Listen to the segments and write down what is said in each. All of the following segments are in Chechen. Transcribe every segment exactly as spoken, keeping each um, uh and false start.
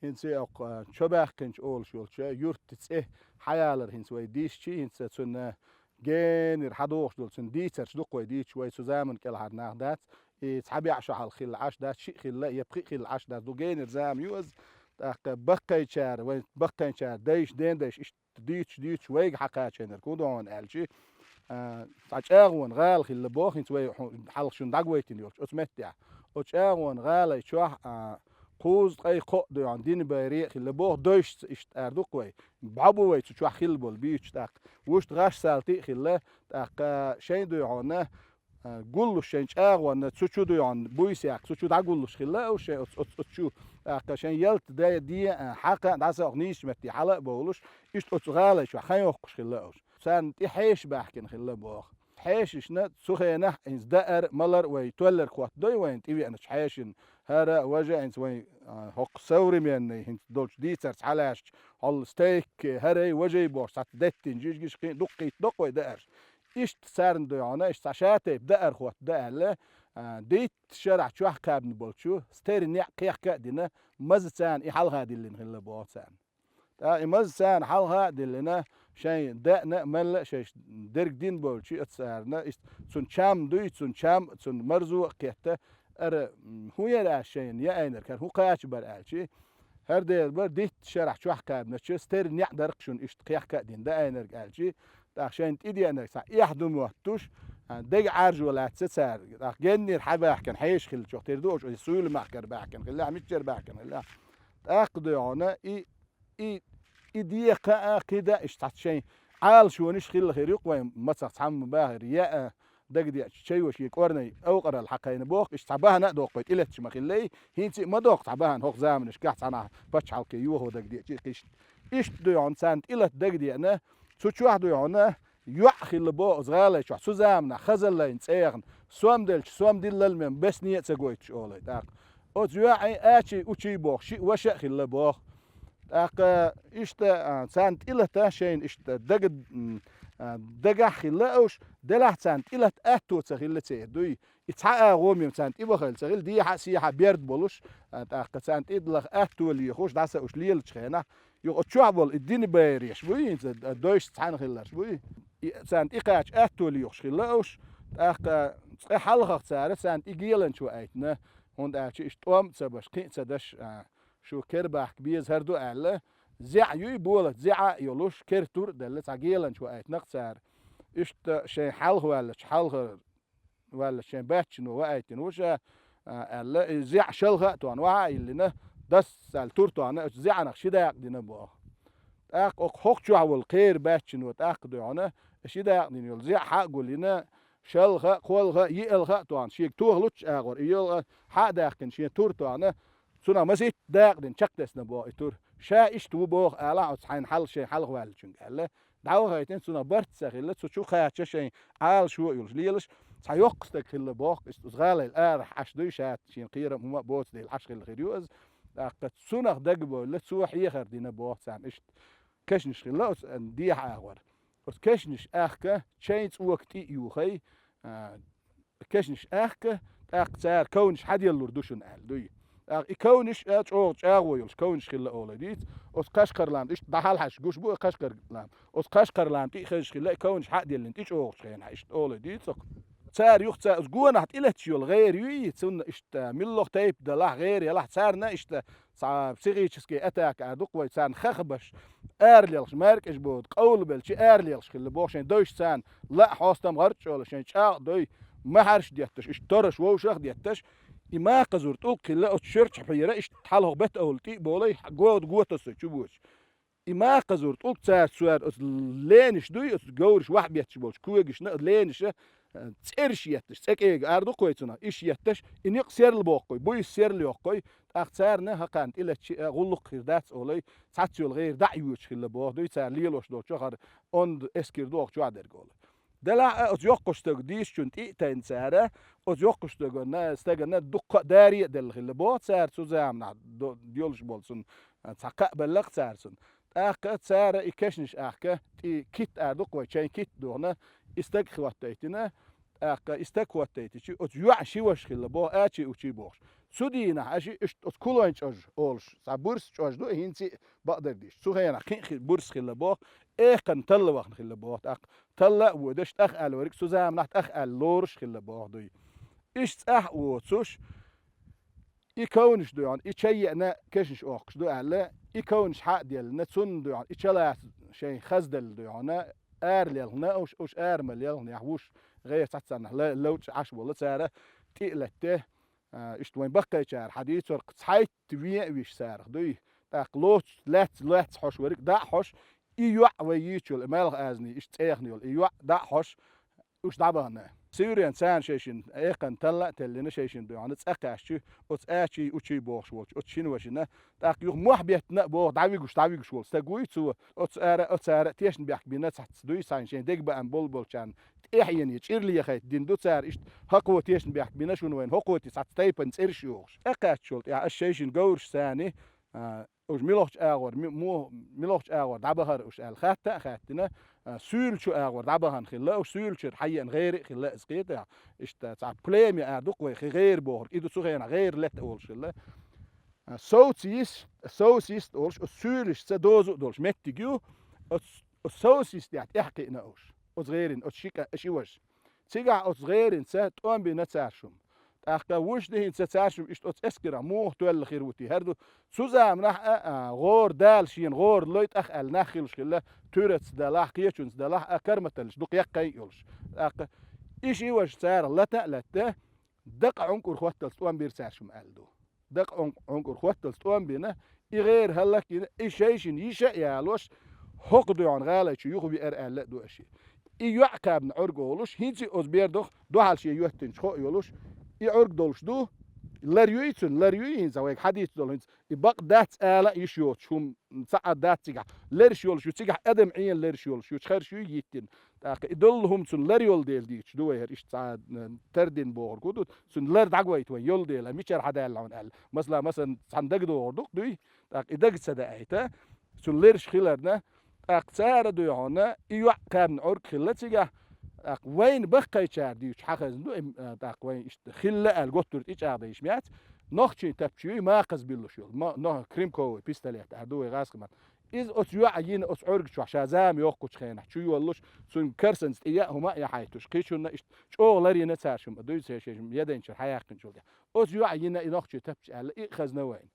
ХӀинца оккха чо баьккхинчу олуш йолчу юьртан цӀе хьаялар хӀинца вай дийшчи, хӀинца цунна генара хьадогӀуш долу цунна дийцарш дукха вай дийцча, вай цу заманна кӀелхьара нах дац, и цхьа бӀе шо хьалха хилла Ӏаш дац, шиъ хилла, я пхиъ хилла Ӏаш дац, ду генара зама ю иза. ТӀаккха баккхайчара, вайн баккхайчара дайша, дендайша иштта дуьйцуш, дуьйцуш вайга хьакхачийнарг хӀун ду хьуна аьлчи, а, цхьа чӀагӀонан гӀала хилла боху, хӀинца вай хьу-, хьалха шуна дӀагойтина йолчу оцу меттехь. Оцу чӀагӀонан гӀалай чохь, а, кхузткъе кхоъ дуй хьуна динан байре а хилла боху, дойшца иштта ара ду-кх вай. Боху бу вай цу чохь хилла болу буьйцуш тӀаккха. Вуьшта гӀаш салти а хилла, тӀаккха шайн дуй хьуна, а, гуллуш шайн чӀагӀонна, цу чу дуй хьуна буйсехь, цу чу дӀагуллуш хилла а уьш шайн оцу, оцу, оцу чу, тӀаккха шайн ялта де, де, а, хьакха а дӀасаоккху нийсачу метте хьала а бовлуш, иштта оцу гӀалай чохь хан йоккхуш хилла а уьш. Царна тӀе хьеша баьхкина хилла боху. Хьешашна цу хенахь хӀинца даар а, малар а вай тоьлларг хӀоттадой вайна тӀевеанчу хьешана, хӀара а, важа а хӀинца вайн, а, хӀокху современный хӀинца долчу дийцарца хьалаьшча, хьол стейкки, хӀарай, важай бохуш, цхьацца деттина жижигаш кхин а дуккхийттадо-кх вай даарш. Иштта царна дуй хьуна, иштта цхьа ша тайпа даар хӀоттадо аьлла, а, дийтта шарахь чохь кхаьбна болчу стери неӀ кхехка а дина, маза царна и хьалха диллина хилла боху царна. ТӀаккха и маза царна хьалха а диллина, шайн даьӀна а, мелла а шайша дерг дина болчу оцу царна, иштта цунна чам дуй, цунна чам, цунна марзо а кхетта, ара, м, хӀун яра аш шайна яайнарг, хӀара хӀун кхача бара аьлчи, хӀара дера бара дийтта шарахь чохь кхаьбначу стери неӀ дара-кх шуна иштта кхехка а дина даайнарг аьлчи, тӀаккха шайна тӀедеанарг цхьа эхь ду моттуш, а, дега Ӏаржо лаьцна цара, тӀаккха геннера хьабаьхкина хьеша хиллачух тера ду оцу, и суьйла махкара баьхкина хилла, миччара баьхкина хилла. ТӀаккха дуй хьуна и и, и декха а, кхидӀа а иштта цхьацца шайн Ӏалашонаш хилла хир ю-кх вайн мацах цхьамма бахар, яа дагадеача чайо шен кӀорнай авкъаралла хьакхайна боху, иштта цхьа бахьана а доккху вай тӀелетташ ма хиллай, хӀинца а ма доккху цхьа бахьана хӀокху заманашкахь цхьанахь пачхьалкхе йохо дагадеача кхишна. Иштта дуй хьуна царна тӀелатта дагадеана, цу чохь дуй хьуна йоӀ хилла боху оцу гӀалай чохь, цу заманахь хазаллайн цӀехна, сом делча, сом диллал мем бесне а ца гойтуш олай тӀаккха. Оцу йоӀий, ачий, учий боху, шиъ ваша а хилла боху. ТӀаккха иштта, а, царна тӀелата шайна иштта дага, м, а, дагахь хилла а уьш, делахь царна тӀелата атто ца хилла церан дуй. И цхьа агӀо мем царна тӀебахийла ца хилла, дехьа а, сехьа а берд болуш, а, тӀаккха царна тӀедалаха атто лехуш, дӀаса уьш лелачу хенахь, юха оцу чохь болу и динан байреш буй, хӀинца дойшца цхьаьна хилларш буй. И царна тӀекхача атто лехуш хилла а уьш, тӀаккха цкъа хьалхах цара царна и геланча ваийтина, хӀунда аьлча иштта тӀом а ца баш, кхин а ца даш, а, шу кер бахка беза хӀара ду аьлла, зеӀа юй болат, зеӀа а йолуш, кер тур а делла, цхьа геланча ваийтина-кх цара. Иштта шайн хьалха ваьллачу, хьалха ваьллачу шайн баьччано ваийтина ву ша, а, аьлла, и зеӀа шалха а тоьхна, вахьа а йиллина, дас аьлла тур тоьхна, оцу зеӀанах ши дакъа дина боху. ТӀаккха окху хӀокху чохь волу кхеран баьччано тӀаккха дуй хьуна, ши дакъа дина йолу зеӀа хьа а гулйина, шалха а, кхолха а, йиъалха а тоьхна, шега тохалуччу агӀор и йолу хьа а даьккхина, шен тур тоьхна, цунах масийтта дакъа дина чекхдесна боху и тур. Ша иштта ву боху алахь оцу хьайна хьал-, шайн хьалха ваьллачуьнга аьлла. ДӀавахайтина, цунах барт ца хилла, цу чу кхача шайн Ӏалашо а йолуш лелаш, цхьа йоккха стаг хилла боху, иза оцу гӀалайла арахь Ӏаш дуй, ша шена кхерам хӀума а боцу дела Ӏаш хилла хир ю иза. ТӀаккха цунах дагабевлла, цо хьехар дина боху царна иштта. Кешнаш хилла оцу, а, дехьа агӀор. Оцу кешнаш аьхка, чайн цӀока тӀе а юхай, а, кешнаш аьхка, тӀаккха цара ковнаш хьаделлур ду шуна аьлла дуй. ТӀаккха и ковнаш а чӀогӀа чӀагӀо йолуш ковнаш хилла олий дийца. Оцу кхашкхарлам, иштта дӀахьалхьаьжча гуш бу и кхашкарлам. Оцу кхашкхарлам тӀе а хезаш хилла и ковнаш хьа а деллина, тӀе чӀогӀучу хенахь, иштта олий дийца оха. Цара юха ца оцу гонахь тӀелетташ йолу гӀера юй, цунна иштта миллах тайпа далахь, гӀера ялахь, царна иштта цхьа психический атака а ду-кх вай, царна хахабаш, аралелхаш, маьркӀаж боду, къовлабелчи аралелхаш хилла боху шайн дойш царна, лаа хьостам гӀарчӀ а йолуш, шайн чӀагӀ а дой, махьарш а детташ, иштта тораш вовшах а детташ, и макхазур тӀулг хилла оцу шерчу хьера, иштта хьалха бета ахула тӀе а болай, года го тосуй чу бочу. И макхазур тӀулг цара цара оцу ленаш дуй, оцу говраш вахьа бетташ болчу когашна а ленаша, а, цӀераш етташ, цӀе кӀега ара ду-кх вай цунах, иш етташ, и некъ серла боккхуй, буйса серла йоккхуй, тӀаккха царна хӀокхарна тӀелеттачи а гӀуллакх хир дац олий, цхьацца йолу гӀера дӀа а йоьдуш хилла боху дуй, цара лелош долчу хӀара онда эскира ду оха чохь дерг олий. Делахь а оцу йоккхачу стага дийшачунна тӀе а тайна цара, оцу йоккхачу стагана, стагана дуккха а даре а делла хилла боху цара цу заманахь до-, йолуш болу цунна, а, цхьа кхаъ белла-кх цара цунна. ТӀаккха цара и кешнаш аьхка, тӀе китт ара ду-кх вай, чайн китт а дохна, и стаг хӀоттайтина, тӀаккха и стаг хӀоттайтичи, оцу йоӀа ши ваша хилла боху, ачий-учий бохуш. Цу дийнахь аша иштта оцу кулойн чӀож олуш, цхьа бурс чӀож ду, хӀинца а бакъдерг дийш. Цу хенахь кхин а хи-, бурс хилла боху, экханна талла вахана хилла боху, тӀаккха талла а водаш, тӀах аьлла верг, цу заманахь тӀах аьлла лоруш хилла боху дуй. Иштта цӀахь а воцуш, и ковнаш ду хьуна, и чай еана кешнаш охкуш ду аьлла, и ковнаш хьа а деллина, цунна ду хьуна, и чалаца шайн хазделла ду хьуна, ара лелхна, уьш, уьш ара ма лелхнехь, вуш гӀера цхьаццаннахь ле-, левча Ӏаш волу цара тӀе а летте, а, иштта вайн баккхайчара хьадийцорх цхьайтта вен а виш царах дуй. ТӀаккха лоцу, лаьцна, лаьцна хьош верг дӀа а хьош, и йоӀ вай йийчул, и маьлха азний, иштта цӀехна йолу, и йоӀ дӀа а хьош, уьш дӀабахана. Севрен царна шайшин экханна талла а теллина, шайшин дуьхьана цӀа кхаьччи, оцу ачий, учий бохуш волчу оцу шина вашина, тӀаккха юха мохь беттина а боху, дӀавигуш, дӀавигуш волу стаг вуй цо, оцу ара, оцу ара тешна бехк бина цхьацца дуй, сайн шайн дегабаам болу болчарна тӀехьене чӀирле яхайта дина ду цара, иштта хӀокхо тешна бехк бина шуна вайна, хӀокхо ти цхьацца тайпана цӀераш йохуш. ТӀаккхаьччул тӀаьхьа аш шайшин говраш царни, а, уж милохчу агӀор, ми-, мо-, милохчу агӀор дӀабахара уж аьлла хатта а хаьттина, а, суьйлачу агӀор дӀабахана хилла, уж суьйлачуьра хьаеана гӀерий а хилла иза кхетахь, иштта цхьа племя а дукха вай хи гӀера бохург, и ду цу хенахь гӀера летта а волуш хилла. А, совцийс, совсист олуш, оцу суьйлашца дозу а долуш меттиг ю, оцу, оцу совсистехь тӀаьхьакхиъна уж, оцу гӀерин, оцу ши кӀа-, ши важа. Цигахь оцу гӀеринца тӀом бина царшум. ТӀаккха вуш дихинца царшум иштта оцу эскарах муха тоьлла хир ву те, хӀара ду. Цу заманахь а, а, гӀора Дала шена гӀора лой тӀах аьлла нах хилуш хилла, туьраца далахь, кхечунца далахь а, карматаллаш дукха яккхайн а йолуш. ТӀаккха и ши важа царах лата а латта, дакъа Ӏункур хӀотталц тӀом бира царшум аьлла ду. Дакъа Ӏун-, Ӏункур хӀотталц тӀом бина, и гӀера хӀаллакйина, и шайшина йиша а ялош, хӀокху дуьхьана гӀалайчу юха веара аьлла а ду аша. И йоӀ кхаьбна Ӏург олуш, хӀинца а оцу бердах дуьхьал шен йоьттинчу хо а йолуш, и Ӏург долуш ду, лар юй цунна, лар юй хӀинца, вайга хьадийца долу хӀинца, и бакъ дац ала а йиш йоцуш хӀума ца а дац цигахь. Лераш йолуш ю, цигахь адам Ӏена лераш йолуш ю, чу харш юй йиттина. ТӀаккха и доллу хӀума цунна лар йолу дела дийцаш ду вай хӀара, иштта цхьа, м, тардина бохург хӀу ду, цунна лар дӀагойта вайн йолу дела, мичара хьадаьлла хьуна аьлла. Масала, масан, цхьана дага догӀур ду-кх дуй, тӀаккха и дага ца даийта, цунна лераш хиларна, тӀаккха цара дуй хьуна, и йоӀ кхаьбна Ӏург хилла цигахь, тӀаккха вайна баккхайчара дуьйцуш хьан хезна ду, эм, а, тӀаккха вайн иштта хилла аьлла готтур тӀе чӀагӀдайш меца, нохчийн тапча юй, макхаза биллуш йолу, ма-, но-, кремковый пистолет, аьр ду вай гӀазкхаман. Иза оцу йоӀа йина оцу Ӏурга чохь ша зама йоккхучу хенахь чу йоллуш, цуьнга карсанца тӀе яа хӀума а яхьайтуш, кхечунна иштта чӀогӀа ларйина цара шума, дуьйцу хӀешешма ядайначара хьаяьккхинчул тӀе. Оцу йоӀа йина и нохчий тапча аьлла, и а хезна вайна.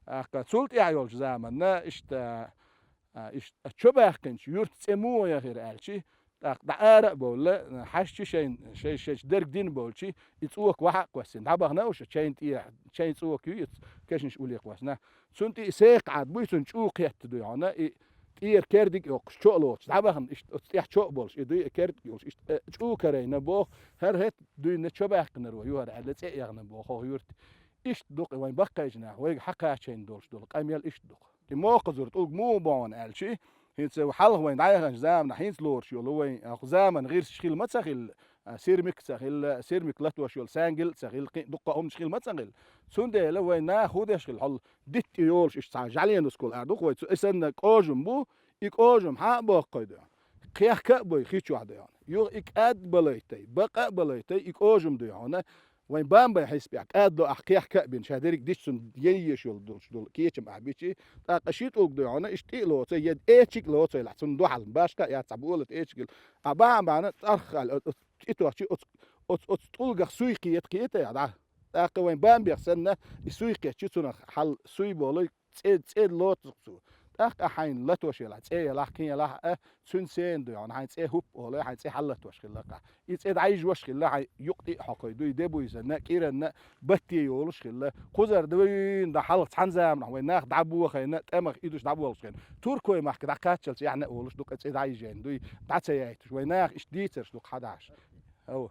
ТӀаккха цул тӀаьхьа йолчу заманна иштта, а, иштта чо баьккхинчу юрт цӀе муха яхира аьлчи, тӀаккха дӀа ара а бовла, хьаьжчи шайн, шай-, шайчу дерг дина болчи, и цӀока вахьа а кхоьссина, дӀабахана уьш чайн тӀе, чайн цӀока ю, и кешнаш уле кхоьссина. Цунна тӀе и секха Ӏад буй, цунна чӀу кхетта дуй хьуна, и тӀера кердиг а йоккхуш, чо а лоцуш, дӀабахана иштта оцу тӀехь чо а болуш, и дуй а кердиг а йолуш, иштта, э, чӀу карайна боху, хӀара хӀетта дуьйна чо баьккхинарг ву хӀара аьлла, цӀе а яхна боху хӀокху юрта. Иштта ду-кх вайн баккхайчу наха вайга хьакхачийна долуш долу къамел иштта ду-кх. И мокхазур тӀулг муха бохьун аьлчи, хӀинца хьалха вайн дӀаяханчу заманахь хӀинца лоруш йолу вайн, а, заман гӀирсаш хила ма ца хилла, а, сирмик а ца хилла, сирмик латош йолу саьнгил а ца хилла, кхин дуккха а хӀуманаш хила ма ца хилла. Цундела вайн наха хӀун деш хилла, хьол дитта йолуш иштта цхьа жӀаьленус кхул ар ду-кх вай цу, и санна кӀожам бу, и кӀожам хьа а боккхой ду. Кхехка а бой хи чохь ду. Юха и кӀад а балайтай, бакъа а балайтай, и кӀожам ду хьуна, вайн бамбай хьесапехь, кӀаддо ахь кхехка а бина, ша дерриг дича цунна яйеш йолу долуш долу кечам ахь бичи, тӀаккха ши тӀулг дуй хьуна, иштта тӀе а лоцай, я эчиг а лоцайлахь, цунна дуьхьал башка а яц, цхьа болат эчиг а. Ахь бахьана бахьана, цӀарх хала, оцу, оцу тӀе тохчи, оцу, оцу, оцу тӀулгах суй кхета, кхета, дӀа. ТӀаккха вайн бамбех санна, и суй кхетчи, цунах хьал суй болуй, цӀе, цӀе лоцух цо. ТӀаккха хьайна латош елахь, цӀе елахь, кхин елахь а, цуьнан сена дуй хьуна, хьайн цӀе хӀуп олуй, хьайн цӀе хьаллатош хилла кхахь. И цӀе дӀайжош хилла, хьайн юкъ тӀе а хьокхой дуй, де буй санна, кӀиранна, батте йолуш хилла. Кхузара дуьйна дан хьалха цхьана заманахь вайн нах дӀабохайна, тӀамах идуш дӀаболуш хилла. Туркой махка дӀакхаччалц яхьна а волуш, дукха цӀе дӀайжийна дуй, дӀа ца яйтуш. Вайн наха иштта дийцарш дукха хьадахьаш. Ау.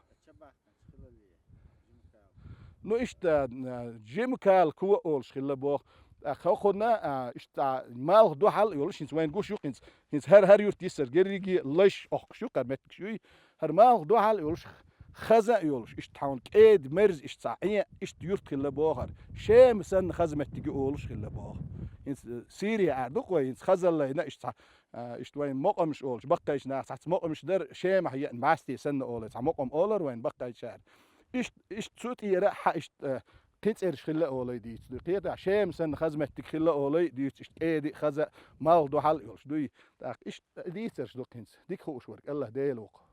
Ну, иштта, а, жима кала ко олуш хилла боху. ТӀаккха хӀокхунна, а, иштта, а, малх дуьхьал а йолуш, хӀинца вайн гуш ю, хӀинца, хӀинца хӀара, хӀара юрт йиссар, герриге лайш охкуш ю, кхара меттигаш юй. ХӀара малх дуьхьал а йолуш, хаза а йолуш, иштта хьуна кӀеда мерза, иштта цхьа Ӏен, иштта юрт хилла боху хӀара. Шема санна хаза меттиг ю олуш хилла боху. ХӀинца, э, Сирия ар ду-кх вай, хӀинца хазаллайна, иштта цхьа, а, иштта вайн мокъамаш олуш, баккхайчу наха цхьацца мокъамаш дара, Шемахь еана бӀаьсте санна олу, цхьа мокъам олар вайн баккхайчара. Иштта, иштта цу тӀера а хьан иштта, э, кхин цӀераш хилла а олай дийца дуй. Кхетахь, Шема санна хаза меттиг хилла а олай дийца, иштта кӀеда а, хаза а, малх духьал а йолуш дуй. ТӀаккха иштта дийцарш ду кхинца. Дика хууш верг АллахӀ Дела ву-кх.